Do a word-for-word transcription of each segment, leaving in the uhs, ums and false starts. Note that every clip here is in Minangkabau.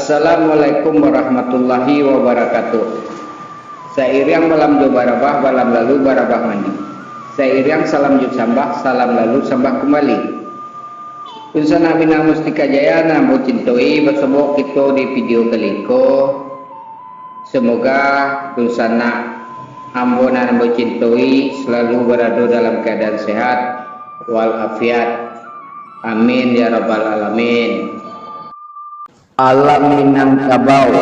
Assalamualaikum warahmatullahi wabarakatuh. Sairiang balam jo barabah, balam lalu barabah mandi. Sairiang salam jo sambah, salam lalu sambah kumbali. Dunsanak Minang Mustika Jaya nan ambo cintoi, basobok kito di video kali ko. Semoga dunsanak ambo nan ambo cintoi selalu barado dalam keadaan sehat walafiat. Amin ya rabbal alamin. Alam Minangkabau.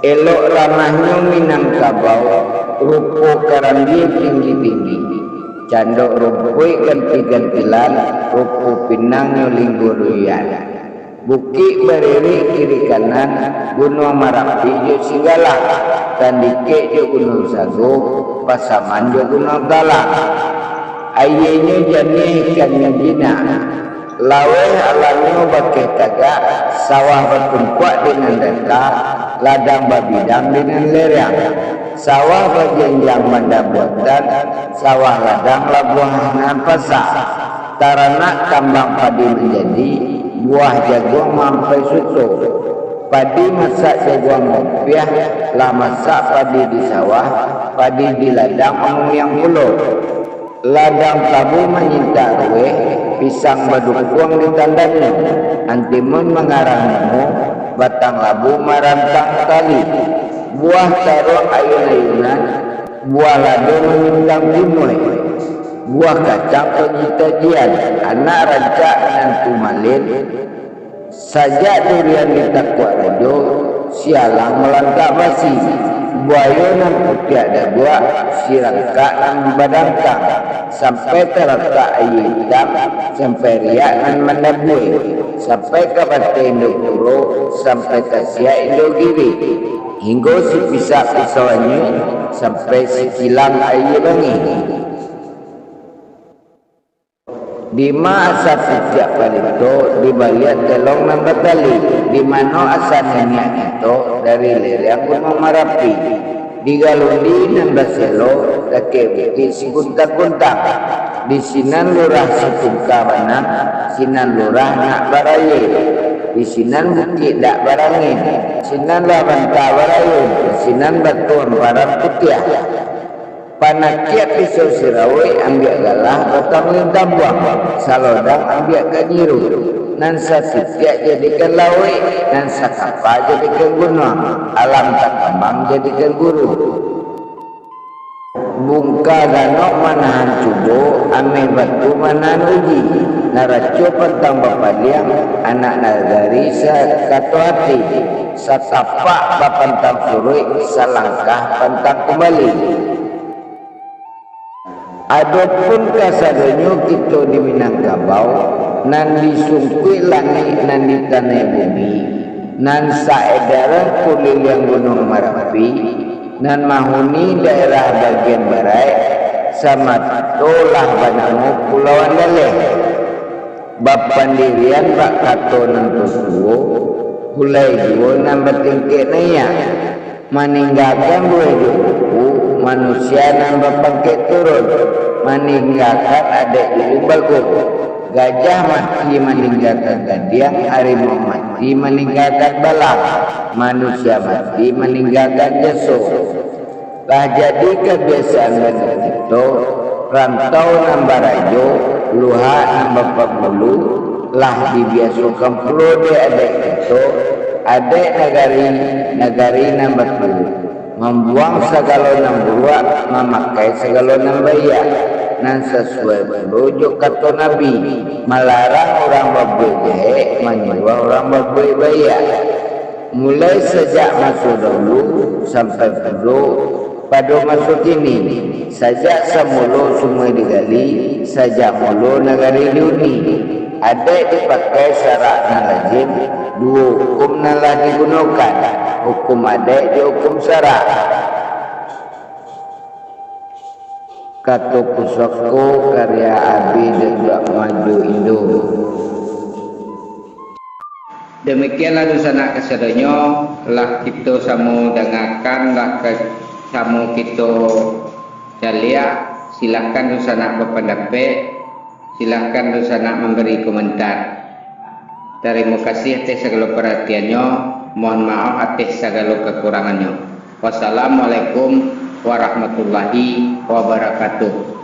Elok ranahnyo Minangkabau, rupo karambia tinggi-tinggi, candok rumpuik ganti-gantilan, rupo pinangnyo linggo luyan. Bukik baririk kiri kanan, Gunuang Marapi jo Singgalang, tandikek jo Gunuang Sago, pasaman jo Gunuang Talang. Aianyo janiah, ikannyo jinak, laweh alamnyo bakeh tagak, sawah batumpuak di nan data, ladang babidang di nan lerang, sawah bajanjang banda buatan, sawah ladang labuah nan pasak, taranak kambang padi manjadi, buah jaguang maampai suto. Padi masak jaguang mopiah, lah masak padi di sawah, padi di ladang mangumiang pulo. Ladang tabu manyintak ruweh, pisang badukuang di tandannyo, antimun mangarang namo, batang labu marantang tali, buah taruang ayun-ayunan, buah lado manyintang timuai, buah kacang panjitajian, anak rancak nan tumalin, sajak durian ditakuak rajo, sialang malantak basi, buayo nan putiak dabuak, sirangkak nan badangkang, sampai taratak aia itam, sampai riak nan mandabue, sampai ka bateh Indo Puro, sampai tasiak Indo Giri, hinggo sipisak pisau anyuik, sampai sikilang aia bangih. Dima asa pitiak palito, di baliak telong nan batali, di mano asa niniak kito, dari lereng Gunuang Marapi, di galundi nan baselo, dakek bukik sikuntang-kuntang, di sinan lurah Situngka Banang, sinan lurah nak baraia, di sinan bukik dak barangin, sinan lah banta barayun, sinan batu amparan putiah. Panakiak pisau sirawik, ambiak galah batang lintambuang, salodang ambiak kanyiru, nan satitiak jadikan lauik, nan sakapa jadikan gunuang, alam takambang jadikan guru. Bungka ganok manahan cubo, ameh batu manahan uji, naraco pantang bapaliang, anak nagari sakato ati, satapak bapantang suruik, salangkah pantang kumbali. Adopun kasadonyo kito di Minangkabau, nan di sungkuik langik, nan di tanai bumi, nan saedaran kuliliang Gunuang Marapi, nan mahuni daerah bagian baraik, samato lah banamo Pulau Andaleh. Bapandirian bak kato nan tatuo, bulai juo nan batingkek naiak. Maninggakan buweh jo kuku, manusia nan bapangkek turun, maninggakan adaik jo lumbago. Gajah mati maninggakan gadiang, harimau mati maninggakan balang, manusia mati maninggakan jaso. Lah jadi kabiasaan bagi kito, rantau nan barajo, luhak nan bapagulu, lah dibiasokan pulo dek adaik kito, adaik nagari, nagari nan batuo, mambuang sagalo nan buruak, mamakai sagalo nan baiak, nan sasuai pulo jo kato Nabi, malarang urang babuek jahek, manyuruah urang babuek baiak. Mulai sajak maso dahulu sampai pulo pado maso kini, sajak samulo sungai digali, sajak mulo nagari diuni, adaik dipakai sarak nan lazim, duo hukum nan lah digunokan, hukum adaik jo hukum sarak. Kato pusako, karya Abi Datuak Maju Indo. Demikianlah dunsanak kasadonyo, lah kito samo dangakan, lah ka-, samo kito caliak. Silahkan dunsanak bapandapek, silahkan dunsanak mambari komentar. Tarimo kasih ateh sagalo paratiannyo. Mohon maaf ateh sagalo kakurangannyo. Wassalamualaikum warahmatullahi wabarakatuh.